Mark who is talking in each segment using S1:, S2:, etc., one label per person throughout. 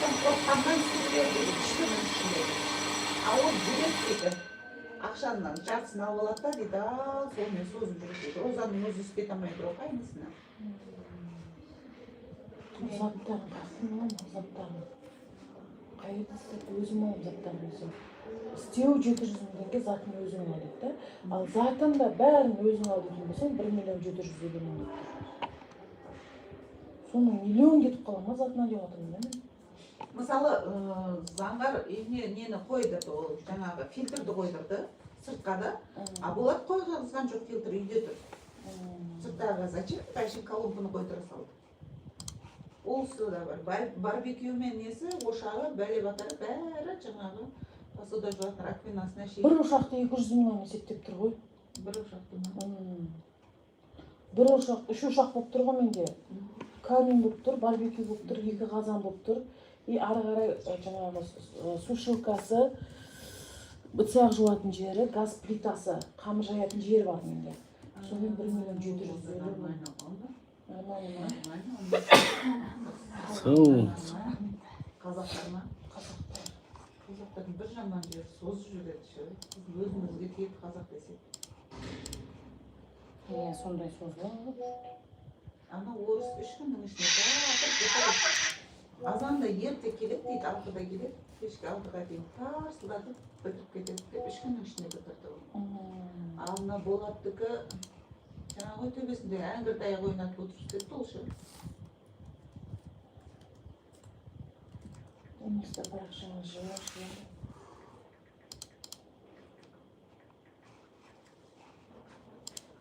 S1: Болаттан қорыққаннан істеп берді дейді 3 күннің ішінде. А ол жүреді дейді, ақшаның жартысын алып алады да дейді, ал сонымен созып жүреді дейді. Розаның өзі істете алмай тұр ғой қайнысына.
S2: Заттарын қаяқтан аламын, заттарын қай жерден істеп, өзім аламын заттарын өзім. Істеу 700 000 теңге, затын өзің ал дейді да. Ал затын да бәрін өзің ал дейтін болсаң, 1 750 000 деп тұр. Соның миллион кетіп қала ма затына деп жатырмын да мен.
S1: Мысалы, заңғар не нені қойдырды, ол жаңағы фильтрді қойдырды сыртқа да, а Болат қойғызған жоқ, фильтр үйде тұр. Сырттағы зачем, әшейін колонканы қойдыра салды. Олысы да бар. Барбекю мен несі, ошағы, бәле батары бәрі, жаңағы посуда жуатын раковинасына шейін.
S2: Бір ошақты 200 мыңнан есептеп тұр ғой.
S1: Бір ошақты ма?
S2: Бір ошақ, үш ошақ болып тұр ғой менде. Камин болып тұр, барбекю болып тұр, екі қазан болып тұр и ары қарай жаңағы сушилкасы, ыдыс аяқ жуатын жері, газ плитасы, қамыр жаятын жер бар менде. Сонымен 1 750 000.
S1: Нормально ғой.
S2: Нормально ма?
S1: Нормально.
S3: Сау.
S1: Қазақтар ма?
S2: Қазақтар.
S1: Қазақтардың бір жаман жері, созып жібереді ше. Біздің өзімізге тиеді қазақ десек.
S2: Иә, сондай созылады.
S1: Ана орыс 3 күннің ішінде тартып бітіріп, азанда ерте келеді дейді, 6-да келеді, кешкі 6-ға дейін тарсылдатып бітіріп кетеді деп, 3 күннің ішінде бітірді ол. Ал мына Болаттікі жаңағы төбесінде әңгір таяқ ойнатып отырып істепті ол ше.
S2: Инста парақшаңа жіберші енді.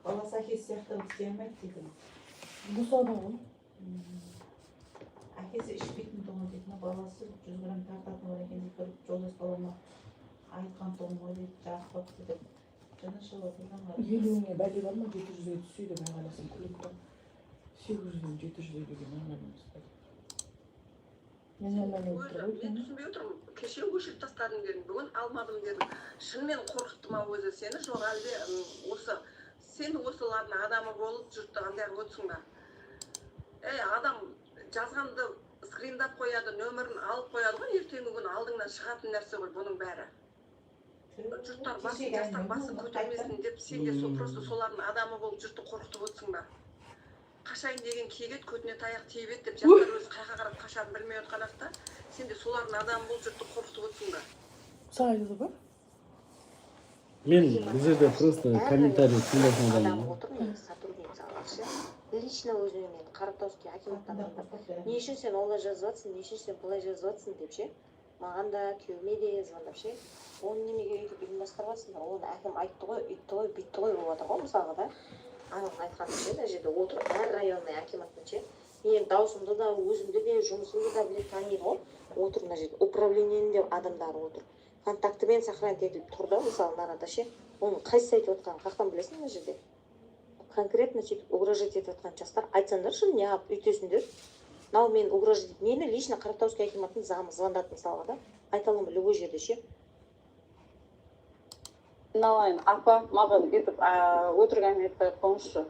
S1: Баласы әкесі сияқты қылып істей алмайды дейді.
S2: Босады ғой.
S1: Әкесі ішпейтін тұғын дейді, мына баласы 100 грамм тартатын бар екен дейді. Бір жолдас балама айтқан тұғын ғой дейді, жақпапты деп жыны шығып отырған.
S2: 50-іңе бәле бар ма, 700-ге түссе деп айғайласам, күледі да. 800-ден 700 деген нормально емес па деп. Мен нормально болып тұр ғой
S4: Мен
S2: өйткені.
S4: түсінбей отырмын. Кеше өшіріп тастадым дедің, бүгін алмадым дедің. Шынымен қорқытты ма өзі сені, жоқ әлде осы сен осылардың адамы болып, жұртты андай қылып отырсың ба? Ей, адам жазғанды скриндап қояды, нөмірін алып қояды ғой, ертеңгі күні алдыңнан шығатын нәрсе ғой бұның бәрі. Жұрттар басын, жастар басын көтермесін деп, сен де сол просто солардың адамы болып, жұртты қорқытып отырсың ба? Қашайын деген киік еді, көтіне таяқ тиіп еді деп, жастар өзі қайға қарап қашарын білмей отқан ақ, сен де солардың адамы болып, жұртты қорқытып отырсың ба?
S2: Саған айтады ба?
S3: Мен бұл жерде просто
S5: Әр
S3: комментарий тыңдайтын
S5: адам
S3: адаммын.
S5: отыр негізі, сотрудницалар ше, лично өзіме, мен Қаратауский акиматтан звондап, не үшін сен олай жазып жатрсың, не үшін сен былай жазып жатрсың деп ше, маған да, күйеуіме де звондап ше, оны неменеге өйтіп ұйымдастырып жатсыңдар, оны әкім айтты ғой, үйтті ғой, бүйтті ғой болып жатыр ғой. Мысалға да, ананың айтқаны ше, мына жерде отыр әр районный акиматтан ше, менің даусымды да, өзімді де, жұмысымды да біледі, таниды ғой, отыр мына жерде управлениенің де адамдары отыр, контактімен сохранить етіліп тұр да. Мысалы, мынада ше, оның қайсысы айтып жатқанын қаяқтан білесің? Мына жерде конкретно сөйтіп угрожать етіп жатқан жастар, айтсаңдаршы, неғып өйтесіңдер? Мынау мен угрожать, мені лично Қаратауский акиматтың замы звондады мысалға да, айта аламын любой жерде ше.
S6: Айналайын апа, маған бүйтіп өтірік әңгіме айтпай ақ қойыңызшы.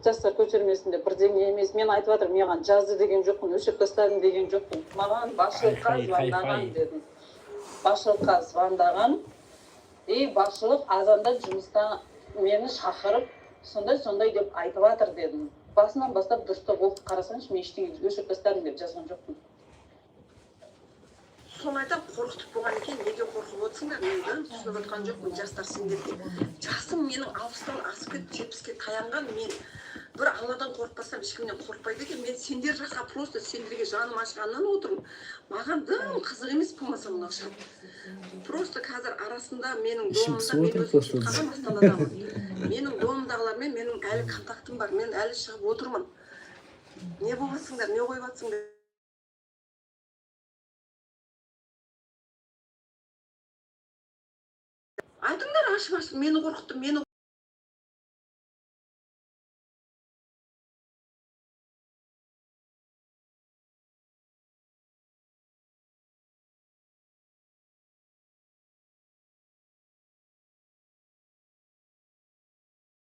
S6: Жастар көтермесін деп бірдеңе емес, мен айтып жатырмын, маған жазды деген жоқпын, өшіріп тастадым деген жоқпын. Маған басшылыққа
S3: Хай, хай, хай,
S6: звондаған
S3: хай.
S6: дедім. Басшылыққа звондаған и басшылық азанда жұмыста мені шақырып, сондай сондай деп айтып жатыр дедім. Басынан бастап дұрыстап оқып қарасаңшы, мен ештеңе өшіріп тастадым деп жазған жоқпын.
S4: Соны айтамын, қорқытып болған екен, неге қорқып отырсыңдар? Мен дым түсініп отқан жоқпын. Жастар, сендерге жасым менің 60-тан асып кетіп, 70-ке таянған. Мен бір Алладан қорықпасам, ешкімнен қорықпайды екенмін. Мен сендер жаққа просто сендерге жаным ашығаннан отырмын. Маған дым қызық емес болмаса мынау шат. Просто қазір арасында менің
S3: Ішім
S4: домымда
S3: пысып
S4: мен
S3: отыр
S4: өзім
S3: просто.
S4: кетіп қалғанмын, Астанадамын. Менің домымдағылармен менің әлі контактым бар, мен әлі шығып отырмын. Не болып жатсыңдар, не қойып жатсыңдар? Айтыңдар ашып ашып, мені қорқытты, мені.